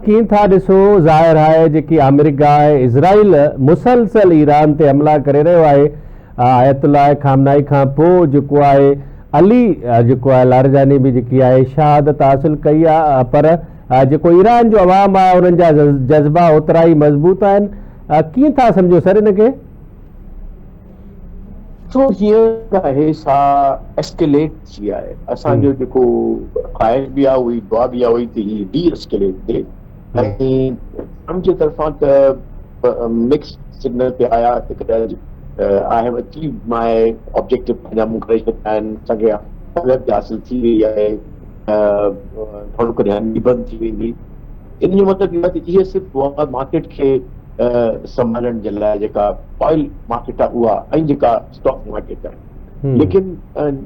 ڪيئن ٿا ڏسو ظاهر آهي جيڪي آمريڪا ۽ اسرائيل مسلسل ايران تي حملا ڪري رهيو آهي آيت الله خامنائي کان پوء جيڪو آهي علي جيڪو آهي لارجاني به جيڪي آهي شهادت حاصل ڪئي آهي پر جيڪو ايران جو عوام آهي انهن جا جذبا اوترا ئي مضبوط آهن ڪيئن ٿا سمجهو سر ان کي؟ سو هينئر آهي سا ايسڪيليٽ ٿي آهي اسان جو جيڪو خواهش به آهي اهي دعا به آهي ته هي ڊي ايسڪيليٽ ٿئي ۽ ٽرمپ جي طرفان ته مڪس سگنل پي آيا ته I have achieve my objective پنهنجا مون ڪري ڇڏيا آهن اسان کي ڪاميابي حاصل ٿي وئي آهي گهڻو ڪري هني بند ٿي ويندي ان جو مطلب اهو آهي ته اهي صرف مارڪيٽ کي سنڀالڻ جي لاء جيڪا آئل مارڪيٽ آهي اها ۽ جيڪا اسٽاڪ مارڪيٽ آهي ليڪن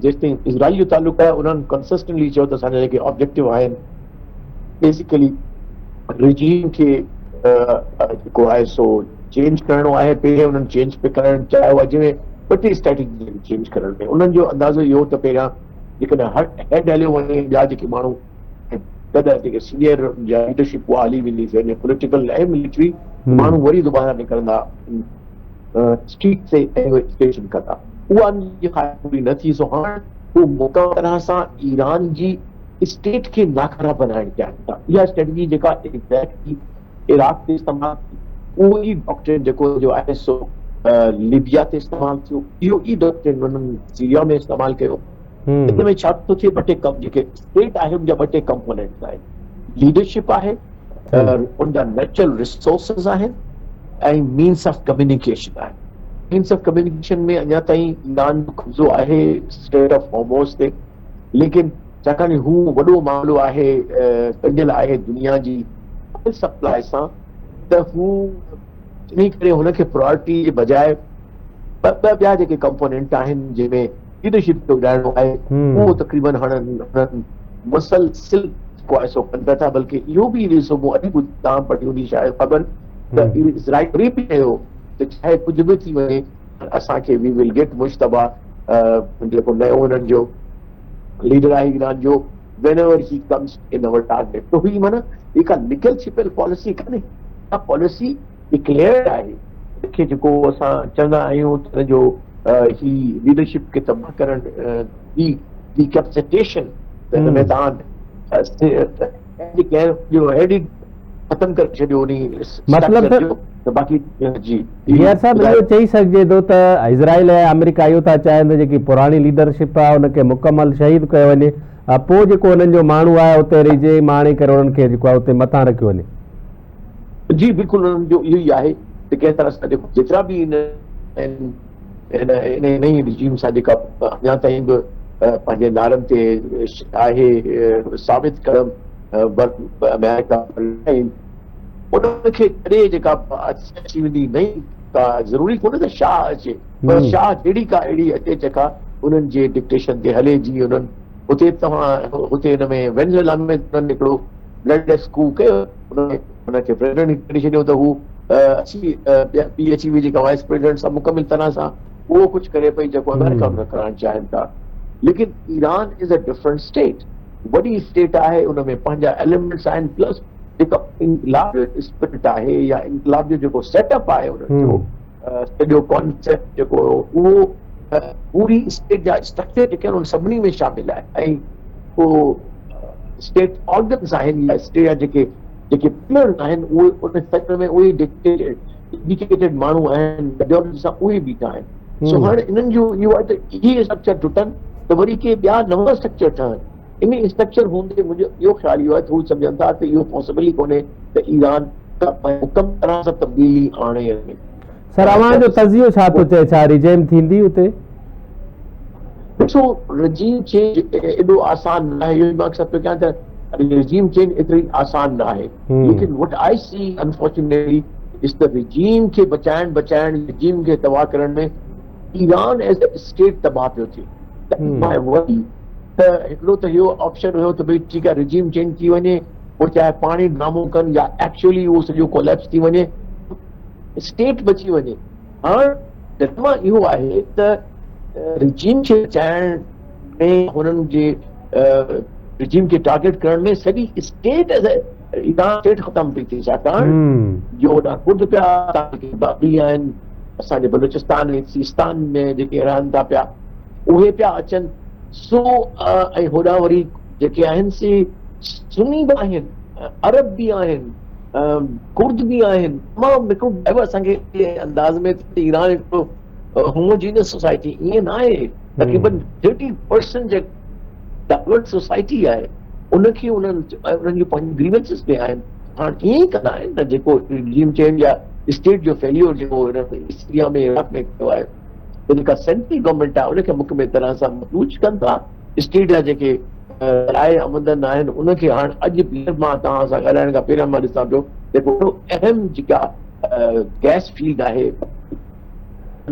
جيستائين اسرائيل جو تعلق آهي انهن ڪنسسٽنٽلي چيو ته اسان جا جيڪي آبجيڪٽو آهن بيسيڪلي رجيم کي جيڪو آهي سو چينج ڪرڻو آهي پهرين انهن چينج پئي ڪرڻ چاهيو آهي جنهن ۾ ٻه ٽي اسٽريٽجي چينج ڪرڻ ۾ انهن جو اندازو اهو ته پهريان جيڪڏهن هيڊ هليو وڃي ٻيا جيڪي ماڻهو گڏ جيڪي سينيئر جا ليڊرشپ اها هلي ويندي ٿي وڃي پوليٽيڪل ۽ ملٽري ماڻهو وري دوباره نڪرندا اسٽريٽ تي ۽ اهي اسٽيشن ڪندا اها ان جي خواهش پوري نه ٿي سو هاڻ هو مڪمل طرح سان ايران جي اسٽيٽ کي ناڪاره بنائڻ چاهين ٿا اها اسٽريٽجي جيڪا ايگزيڪٽلي عراق تي استعمال ٿي اهو ئي ڊاڪٽرين جيڪو جو آهي سو ليبيا تي استعمال ٿيو اهو ئي ڊاڪٽرين انهن سيريا ۾ استعمال ڪيو ان ۾ ڇا ٿو ٿئي ٻه ٽي ڪم جيڪي اسٽيٽ آهي ان جا ٻه ٽي ڪمپونينٽس آهن ليڊرشپ آهي ان جا نيچرل ريسورسز آهن ۽ مينس آف ڪميونيڪيشن آهي مينس آف ڪميونيڪيشن ۾ اڃا تائين ايران جو قبضو آهي اسٽيٽ آف هارموز تي ليڪن ڇاڪاڻ هو وڏو معاملو آهي ڳنڍيل آهي دنيا جي آئل سپلاء سان ته هو انهي ڪري هن کي پرائرٽي جي بجاء ٻه ٻه ٻيا جيڪي ڪمپونينٽ آهن جنهن ۾ ليڊرشپ کي اڏائڻو آهي اهو تقريبن هاڻ هنن مسلسل جيڪو آهي سو ڪن پيا ٿا بلڪه اهو به ڏسو مون اڄ به تان پڙهي هوندي شايد خبر ته اسرائيل وري به چيو ته چاهي ڪجهه به ٿي وڃي پر اسان کي وي will get Mujtaba جيڪو نيو هنن جو ليڊر آهي ايران جو whenever he comes in our target ته هي معنيٰ هي ڪا لڪيل ڇپيل پاليسي ڪانهي اها پاليسي ڊڪليئرڊ آهي ان کي جيڪو اسان چوندا آهيون ته ان جو هي ليڊرشپ کي تباهه ڪرڻ ڊي ڊيڪيپسيٽيشن ته ان ۾ تان جو هيڊ ئي ختم ڪري ڇڏيو انهي مطلب اسٽرڪچر جو ته باقي جي جي صاحب اهو ٻڌايو. چئي سگهجي ٿو ته اسرائيل ۽ آمريڪا اهو ٿا چاهين ته جيڪي پراڻي ليڊرشپ آهي ان کي مڪمل شهيد ڪيو وڃي پوء جيڪو انهن جو ماڻهو آهي اتي ريجيم آڻي ڪري انهن کي جيڪو آهي اتي مٿان رکيو وڃي. جي بلڪل انهن جو اهو ئي آهي ته ڪنهن طرح سان جيڪو جيترا به ان هن انهي نئين رجيم سان جيڪا اڃا تائين به پنهنجي نعرن تي آهي ثابت قدم آمريڪا ان کي ڇڏي جيڪا اچي ويندي نئين ڪا ضروري ڪونهي ته شاهه اچي پر شاهه جهڙي ڪا اهڙي اچي جيڪا انهن جي ڊڪٽيشن تي هلي جيئن انهن هتي توهان هتي هن ۾ وينزويلا ۾ انهن هڪڙو بلڊ ليس ڪو ڪيو ان کي پريزيڊنٽ ڪري ڇڏيو ته هو اچي ٻي اچي وئي جيڪا وائيس پريزيڊنٽ سان مڪمل طرح سان اهو ڪجهه ڪري پئي جيڪو آمريڪا ان ڪرائڻ چاهين ٿا ليڪن Iran is a different state وڏي اسٽيٽ آهي ان ۾ پنهنجا ايليمينٽس آهن پلس جيڪا انقلاب جو اسپرٽ آهي يا انقلاب جو جيڪو سيٽ اپ آهي ان جو سڄو ڪانسيپٽ جيڪو اهو پوري اسٽيٽ جا اسٽرڪچر جيڪي آهن ان سڀني ۾ شامل آهي ۽ پوء اسٽيٽ آرگنز آهن يا اسٽيٽ جا جيڪي جيڪي پلرز آهن اهي ان سيڪٽر ۾ اهي ڊيڊيڪيٽيڊ ماڻهو آهن آئيڊيالوجي سان اهي بيٺا آهن سو هاڻي انهن جو اهو آهي ته اهي اسٽرڪچر ٽٽن ته وري ڪي ٻيا نوان اسٽرڪچر ٺهن ان اسٽرڪچر هوندي منهنجو اهو خيال اهو آهي ته هو سمجهن ٿا ته اهو پاسيبل ئي ڪونهي ته ايران مڪمل طرح سان تبديلي آڻي. سر اوهان جو تجزيو ڇا ٿو چئي ڇا رجيم ٿيندي اتي؟ ڏسو رجيم چينج ايڏو آسان ناهي اهو ئي مان اڪثر پيو ڪيان ته رجيم چينج ايتري آسان ناهي ليڪن وٽ آء سي انفارچونيٽلي از ته رجيم کي بچائڻ بچائڻ رجيم کي تباهه ڪرڻ ۾ ايران ايز اي اسٽيٽ تباهه پيو ٿئي that is my وري ته هڪڙو ته اهو آپشن هيو ته ڀئي ٺيڪ آهي رجيم چينج ٿي وڃي پوء چاهي پاڻ ئي ڊرامو ڪن يا ايڪچوئلي اهو سڄو ڪوليپس ٿي وڃي اسٽيٽ بچي وڃي. هاڻ ڊراما اهو آهي ته رجيم کي بچائڻ ۾ هنن جي رجيم کي ٽارگيٽ ڪرڻ ۾ سڄي state as a Iran state ختم پئي ٿئي ڇاڪاڻ جو هوڏانهن ڪرد پيا جيڪي باغي آهن اسان جي بلوچستان ۽ سيستان ۾ جيڪي رهن ٿا پيا اهي پيا اچن سو ۽ هوڏانهن وري جيڪي آهن سي سني به آهن عرب به آهن ڪرد به آهن تمام هڪڙو ڊائيورس اسان کي انداز ۾ ايران هڪڙو هوموجينس سوسائٽي ائين نه آهي تقريبن 30% جي ڊائيورس سوسائٽي آهي ان کي انهن انهن جون پنهنجون گريونسز به آهن هاڻ ائين ئي ڪندا آهن نه جيڪو رجيم چينج يا اسٽيٽ جو فيليور جيڪو هنن سيريا ۾ عراق ۾ ڪيو آهي ته جيڪا سينٽرل گورنمينٽ آهي ان کي مڪمل طرح سان مفلوج ڪن ٿا اسٽيٽ جا جيڪي ذرائع آمدن آهن ان کي هاڻ اڄ به مان توهان سان ڳالهائڻ کان پهريان مان ڏسان پيو جيڪو وڏو اهم جيڪا گئس فيلڊ آهي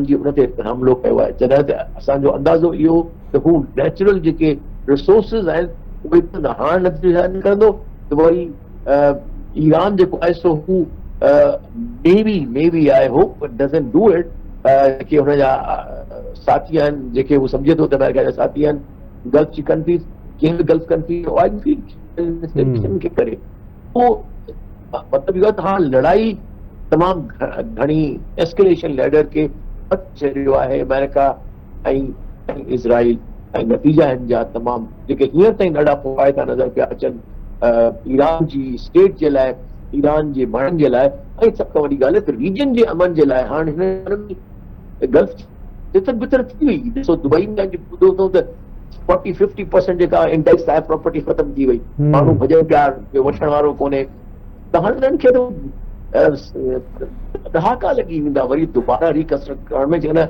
جي ان تي حملو ڪيو آهي جڏهن ته اسان جو اندازو اهو ته هو نيچرل جيڪي ريسورسز آهن اهي ته هاڻ نتيجو نڪرندو ته وري ايران جيڪو آهي سو هو may be may be I hope doesn't do it جيڪي هن جا ساٿي آهن جيڪي هو سمجهي ٿو ته آمريڪا جا ساٿي آهن گلف جي ڪنٽريز ڪنهن به گلف ڪنٽري آئل فيلڊ کي ڪري پوء مطلب اهو آهي ته هاڻ لڙائي تمام گهڻي ايسڪليشن ليڊر کي مٿي ڇڏيو آهي آمريڪا ۽ اسرائيل ۽ نتيجا هن جا تمام جيڪي هينئر تائين ڏاڍا خوفائتا نظر پيا اچن ايران جي اسٽيٽ جي لاء ايران جي ماڻهن جي لاء ۽ سڀ کان وڏي ڳالهه ته ريجن جي امن جي لاء هاڻ هن گلف تتر بتر ٿي وئي ڏسو دبئي ۾ اڄ ٻڌو اٿئون ته فورٽي ففٽي پرسنٽ جيڪا انڊيڪس آهي پراپرٽي ختم ٿي وئي ماڻهو ڀڄن پيا وٺڻ وارو ڪونهي ته هاڻي انهن کي ته ڏهاڪا لڳي ويندا وري دوباره ريڪنسٽرڪٽ ڪرڻ ۾ جيڪڏهن.